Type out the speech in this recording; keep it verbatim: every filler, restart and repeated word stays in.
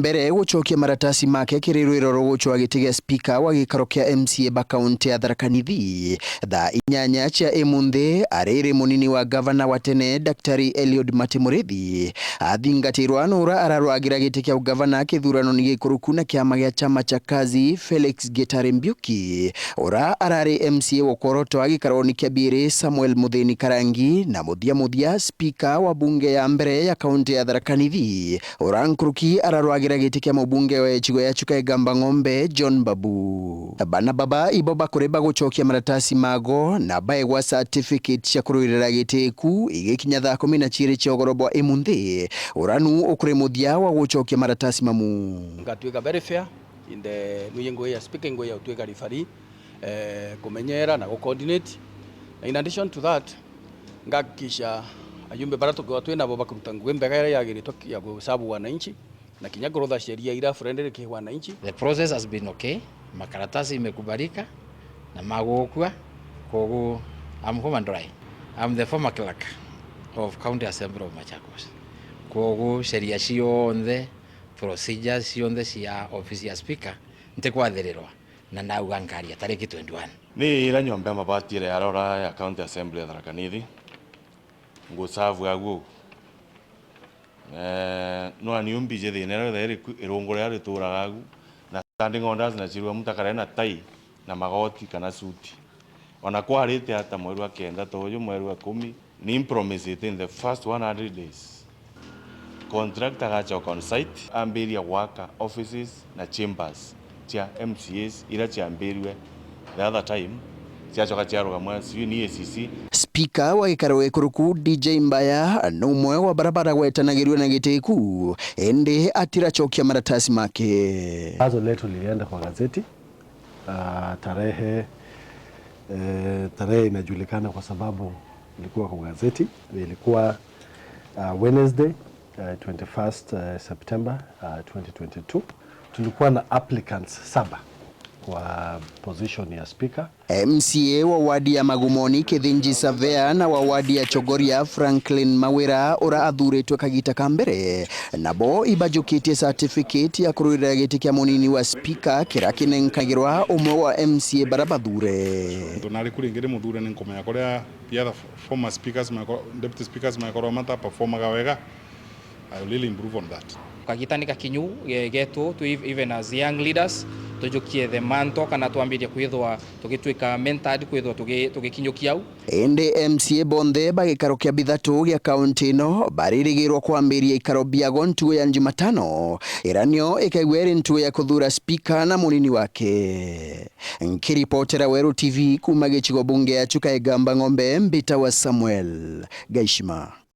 mbere gucokia maratasi make kiri rwiro rwa gucwa giti gia spika wa gikaro kia M C A ba kaunti ya Tharaka Nithi, thaa inyanya cia imunthi, ariri munini wa gavana wa tene, Daktari Eliud Mati Murithi, athingatirwa nura ararwagira giti kia ugavana kithurano ni gikuruku na kiama gia chama cha Kazi, Felix Gitari Mbiuki, ura arari M C A wa kworotwa gikaroni kia biiri, Samuel Muthini Karangi, na muthia muthia, spika wa bunge ya mbere ya kaunti ya Tharaka Nithi, ura nkuruki ararwagira giti kia mubunge wa gicigo ya Chuka Igamba Ng'ombe, John Babu. Bana baba ibo bakuri bagucokia maratasi mago na baegwa certificate cia kurwirira giti ku igikinya thaa kumi na ciiri cia ugoro bwa imunthi, ura nu ukuri muthia wa gucokia maratasi mamu. Ngatuika very fair in the, nuye ngugi ya speaking, ngugi ya gutuika referee, eh, kumenyera na gu coordinate. Na in addition to that, ngahakikisha ajumbe baria tukiwa twi nabo bakuruta ngugi mbega iria yagiritwe ya guserve wananchi, na kinya kurutha sheria iria friendly ki wananchi. The process has been okay. Makaratasi imekubalika na magukua, kogu I'm home and dry. I'm the former clerk of County Assembly of Machakos. Kogu sheria cionthe, procedures cionthe cia ofisi ya speaker ntikwathiriirwa, na nauga nkaria tariki twenty-one. Ni ira nyomba ya mabati iria yarora ya County Assembly ya Tharaka Nithi, nguserve agu. Eh, no ani umbiji thina iria yothe iri ku, irungu riria rituraga agu, na standing orders na cirua muntu akare na tai na magoti kana suti. Ona kwarite ata mweri wa kenda ta uju, mweri wa ikumi, ni impromisite in the first one hundred days, contractor agacoka on site, ambiria gwaka offices na chambers cia M C As iria ciambirue the other time, ciacoka ciarugamwa sijui ni A C C. Spika wa gikaro gikuruku, D J Mbaya, ni umwe wa baria baragwetanagirua na giti ku, indi atiracokia maratasi make. Tangazo letu lilienda kwa gazeti, ah, tarehe, eh, tarehe inajulikana kwa sababu ilikuwa kwa gazeti, ilikuwa, ah, Wednesday, eh, twenty-first, eh, September, ah, twenty twenty-two. Tulikuwa na applicants saba kwa position ya speaker. M C A wa wadi ya Magumoni, Kithinji Savea, na wa wadi ya Chogoria, Franklin Mawira, ura athuritwe kagita ka mbere, nabo ibajukitie certificate ya kurwirira giti kia munini wa speaker, kiria kinenkagirwa umwe wa M C A baria bathure. Tontu nari ku ringi rimuthure, ni nkumenya kuria the other former speakers, my co-, deputy speakers, my korwa mata performaga wega. I will really improve on that. Kagita ni gakinyu ge-, getu, tu ev-, even as young leaders, tujukie the mantle kana twambirie kwithwa tugituika mentored, kwithwa tugi-, tugikinyukia au. Indi M C A bonthe ba gikaro kia bithatu gia kaunti ino baririgirwa kwambiria ikaro biago ntugu ya Jumatano, iria nio ikaigua iri ntugu ya kuthura spika na munini wake. Nkiripotera Weru T V kuuma gicigo bunge ya Chuka Igamba Ng'ombe, mbitawa Samuel Gaishima.